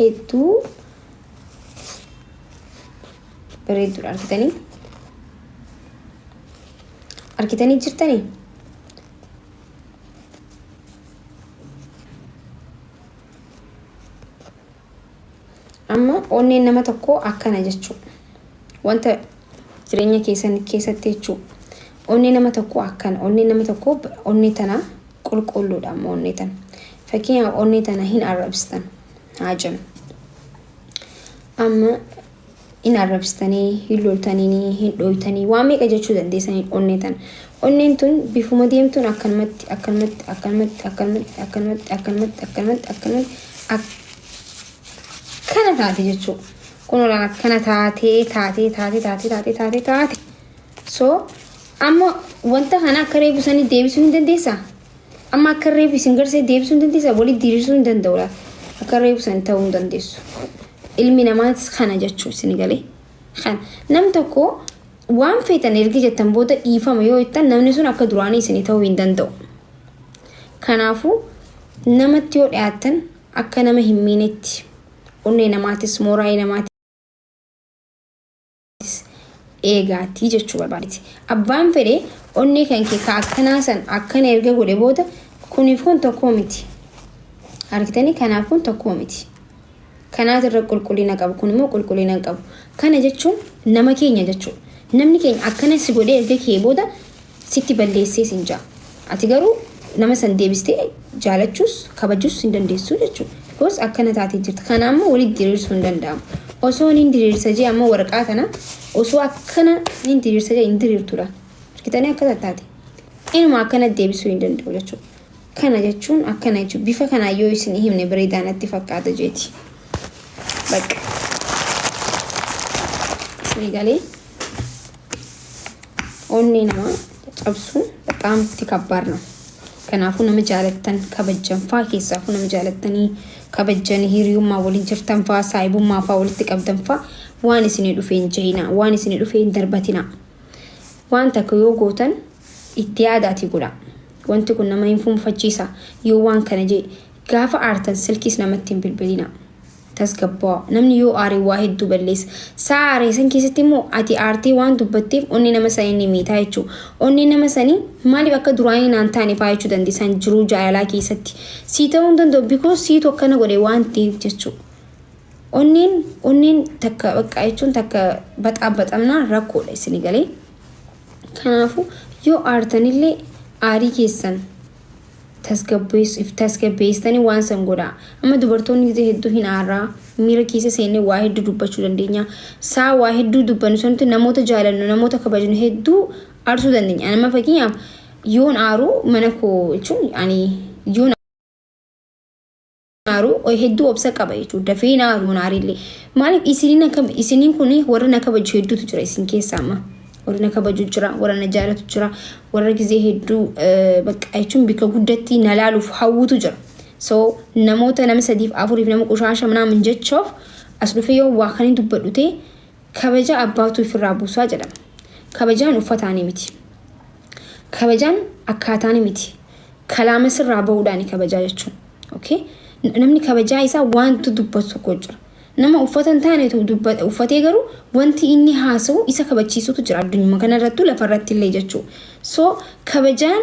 Hedduu bareedduudha argitanii? Argitanii jirtanii? Amma onneen nama tokkoo akkana jechuudha. Wanta jireenya keessan keessatti jechuudha. Onnee nama tokkoo akkana. Onnee nama tokkoo onnee tana qulqulluudha amma onnee tana. Fakkeenyaaf onnee tana hin arrabsitan haa jennu. Amma hin arrabsitanii, hin loltanii, hin dhooytanii, waan meeqa jechuu dandeessanii onnee tana. Onneen tun bifuma deemtuun akkanumatti, akkanumatti, akkanumatti, akkanumatti, akkanumatti, akkanumatti, akkanumatti, akkanumatti, akkana taate jechuudha. Kun akkana taatee, taatee, taatee, taatee, taatee, taatee, taate. So amma wanta kana akka reefu sanii deebisuu hin dandeessaa? Amma akka reefu isin garsee deebisuu hin dandeessaa? Walitti diriirsuu hin danda'u laata? Akka reefu san ta'uu hin dandeessu. Ilmi namaas kana jechuu isin galee. Kana nam tokko waan feetan erga jettan booda dhiifama yoo jettan namni sun akka duraanii isinii ta'uu hin danda'u. Kanaafuu namatti yoo dhiyaattan akka nama hin miinetti onnee namaatis mooraayii namaatis eegaatii jechuu barbaadeti. Abbaan fedhe onnee kan kee ka akkanaa san akkana erga godhe booda kuniif kun tokkoo miti. Argitanii kanaaf kun tokkoo miti. Kanaatu irra qulqullina qaba kun immoo qulqullina hin qabu. Kana jechuun nama keenya jechuudha. Namni keenya akkana si godhee erga kee booda sitti balleessee sin ja'a. Ati garuu nama san deebistee jaalachuus kabajuus hin dandeessu jechuudha. Because akkana taatee jirta. Kana ammoo walitti diriirsuu hin danda'amu. Osoo nin diriirsa jee ammoo waraqaa tana osoo akkana nin diriirsa jee hin diriirtudha. Argitanii akkana taate. Inuma akkana deebisuu hin danda'u jechuudha. Kana jechuun akkana jechuudha. Bifa kanaan yoo isin himne bareedaa natti fakkaata jeeti. Bakka. Isin galee. Onnee namaa cabsuun በጣም ከባድ ነው። Kanaafuu nama jaalattan kabajjan faa keessaafuu nama jaalattanii kabajjan hiriyummaa waliin jirtan faa saayibummaa faa walitti qabdan faa waan isinii dhufe hin jehinaa waan isinii dhufe hin darbatinaa. Waan takka yoo gootan itti yaadaatii godhaa. Wanti kun nama hin fuunfachiisa yoo waan kana jee gaafa aartan silkiis namatti hin bilbilinaa. Tasgabbaa'aa. Namni yoo aare waa hedduu balleessa. Sa'a aare san keessatti immoo ati aartee waan dubbatteef onnee nama sanii ni miitaa jechuudha. Onnee nama sanii maaliif akka duraanii naan taane faa jechuu dandeessan jiruu jaalalaa keessatti. Sii ta'uu hin danda'u because siitu akkana godhe waan ta'eef jechuudha. Onneen onneen takka bakka jechuun takka baxaabaxamnaan rakkoodha isin galee. Kanaafuu yoo aartanillee aarii keessan tasgabbeessu if tasgabbeessitanii waan san godhaa. Amma dubartoonni gizee hedduu hin aarraa miira keessa seennee waa hedduu dubbachuu dandeenya. Saa waa hedduu dubbannu sanatti namoota jaalannu namoota kabajnu hedduu aarsuu dandeenya. Ani amma fakkeenyaaf yoon aaru mana koo jechuun ani yoon aaru hedduu obsa qaba jechuudha. Dafee hin aaru hin aarillee. Maaliif isiniin akka isiniin kun warra na kabaju hedduutu jira isin keessaa amma. Warra na kabaju jira, warra na jaalatu jira, warra gizee hedduu bakka jechuun bikka guddatti na laaluuf hawwutu jira. So namoota nama sadiif afuriif nama qushaasha manaamin jechuuf as dhufee yoo waa kan hin dubbadhu ta'e kabaja abbaatu ofirraa buusaa jedhama. Kabajaan uffataanii miti. Kabajaan akkaataanii miti. Kalaama sirraa bahuudhaani kabajaa jechuun. Okay? Namni kabajaa isaa wanti dubbatu tokko jira. Nama uffata hin taanetu dubbata uffatee garuu wanti inni haasa'u isa kabachiisutu jira addunyuma kanarrattuu lafarratti illee jechuudha. So kabajaan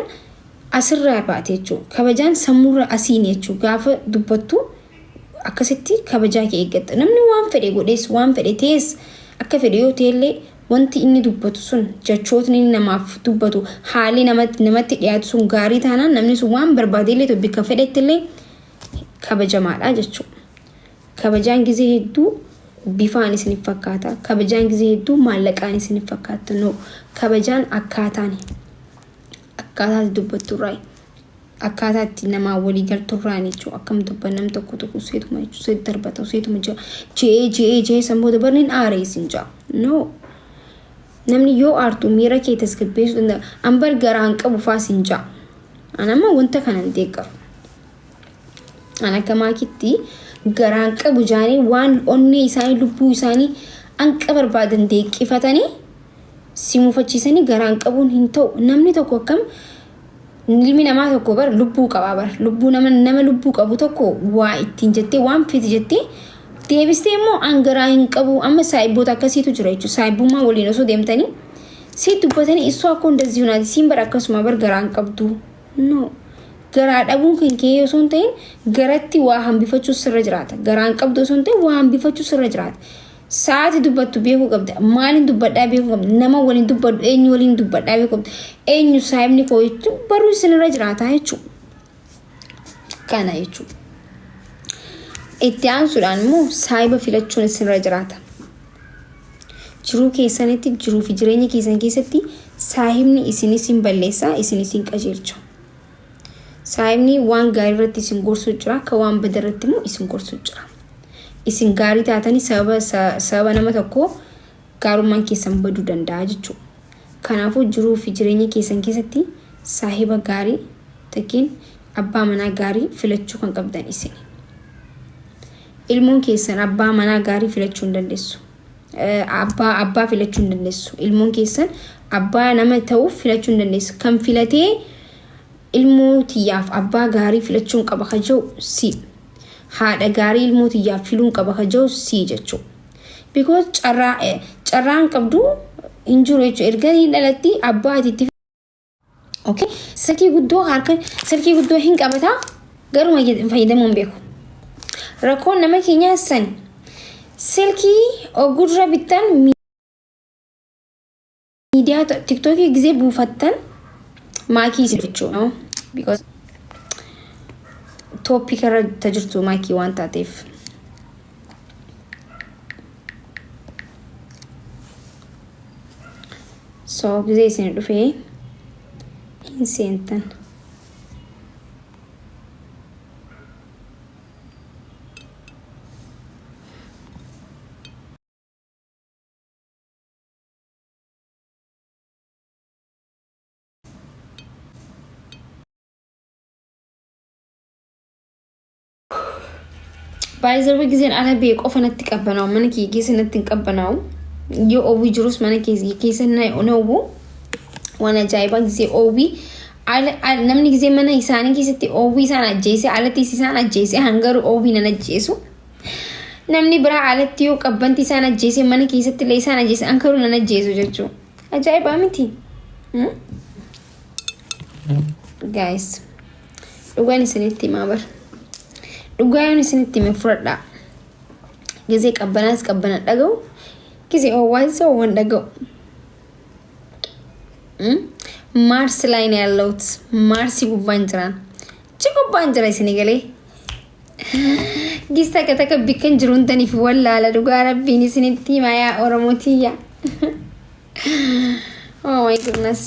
asirraa baate jechuudha. Kabajaan sammuurra asiin jechuudha. Gaafa dubbattu akkasitti kabajaa kee eeggatta. Namni waan fedhe godhees waan fedhe ta'es akka fedhe yoo ta'ellee wanti inni dubbatu sun jechootni inni namaaf dubbatu haalli namatti dhiyaatu sun gaarii taanaan namni sun waan barbaade illee ta'u bikka fedhetti illee kabajamaadha jechuudha. Kabajaan gizee hedduu bifaan isiniif fakkaata. Kabajaan gizee hedduu maallaqaan isiniif fakkaata. No, kabajaan akkaataani. Akkaataa itti dubbattu irraa akkaataa itti namaa walii galtu irraa jechuudha. Akkam dubban nam tokko tokko useetuma jechuudha. Useet darbata useetuma jira. Je'ee je'ee je'ee san booda barni hin aaree isin ja'a. No. Namni yoo aartu miira kee tasgabbeessuu danda'a. An bar garaan qabu faa sin ja'a. An amma wanta kana hin deeggaru. An akka maakitti garaan qabu jaanii waan onnee isaanii lubbuu isaanii anqa barbaadan deeqqifatanii si mufachiisanii garaan qabuun hin ta'u. Namni tokko akkam ilmi namaa tokko bar lubbuu qabaa bar lubbuu nama nama lubbuu qabu tokko waa ittiin jettee waan fiti jettee Deebistee immoo an garaa hin qabu amma saayibboota akkasiitu jira jechuudha. Saayibbummaa waliin osoo deemtanii si dubbatanii isoo akka hundazii hunaati siin bara akkasuma bar garaa hin qabdu. No. Garaa dhabuun kan kee osoo hin ta'in garatti waa hambifachuu sirra jiraata. Garaa hin qabdu osoo hin ta'in waa hambifachuu sirra jiraata. Sa'aati dubbattu beekuu qabda. Maaliin dubbadhaa beekuu qabda. Nama waliin dubbadhu eenyu waliin dubbadhaa beekuu qabda. Eenyu saayibni koo jechuun baruu isinirra jiraata jechuudha. Kana jechuudha. Itti aansuudhaan immoo saayiba filachuun isinirra jiraata. Jiruu keessanitti jiruu fi jireenya keessan keessatti saahibni isin isin balleessa isin isin qajeelcha. Saahibni waan gaarii irratti isin gorsuu jira akka waan bada irratti immoo isin gorsuu jira. Isin gaarii taatanii sababa sababa nama tokkoo gaarummaan keessan baduu danda'a jechuudha. Kanaafuu jiruu fi jireenya keessan keessatti saahiba gaarii takkiin abbaa manaa gaarii filachuu kan qabdan isini. Ilmoon keessan abbaa manaa gaarii filachuu hin dandeessu. Abbaa abbaa filachuu hin dandeessu. Ilmoon keessan abbaa nama ta'uuf filachuu hin dandeessu. Kan filatee ilmoo tiyyaaf abbaa gaarii filachuun qaba ka jiru si. Haadha gaarii ilmoo tiyyaaf filuun qaba ka jiru si jechuudha. Because carraa carraan qabdu hin jiru jechuudha. Erga ni dhalatti abbaa ati itti Okay. Silkii guddoo harka silkii guddoo hin qabataa garuu fayyadamuu hin beeku. Rakkoon nama keenyaa sani. Silkii ogguu dura bittan miidiyaa tiktookii gizee buufattan maakii isin jechuudha. Because topic irra jirtu maakii waan taateef. So gizee isin dhufee hin seentan. Baay'ee gizeen ala ba'e qofa natti qabbanaa'u mana kiyya keessa natti hin qabbanaa'u. Yoo oowwii jirus mana keessa na oowwu. Waan ajaa'ibaa gizee oowwii namni gizee mana isaanii keessatti oowwii isaan ajjeese alatti isaan ajjeese hangaruu oowwii nan ajjeesu. Namni biraa alatti yoo qabbanti isaan ajjeese mana keessatti illee isaan ajjeese hangaruu nan ajjeesu jechuudha. Ajaa'ibaa miti. Guys. Dhugaan isinitti himaa bar. Dhugaa yoon isinitti hime fudhadhaa. Gizee qabbanaas qabbana dhaga'u. Gizee oowwaas oowwan dhaga'u. Maarsi ላይ ነው ያለሁት። Maarsi gubbaan jiraan. Achi gubbaan jira isinii galee. Gis takka takka bikkan jiru huntaniif wallaala dhugaa rabbiin isinitti himaa yaa Oromoo tiyya. Oh my goodness.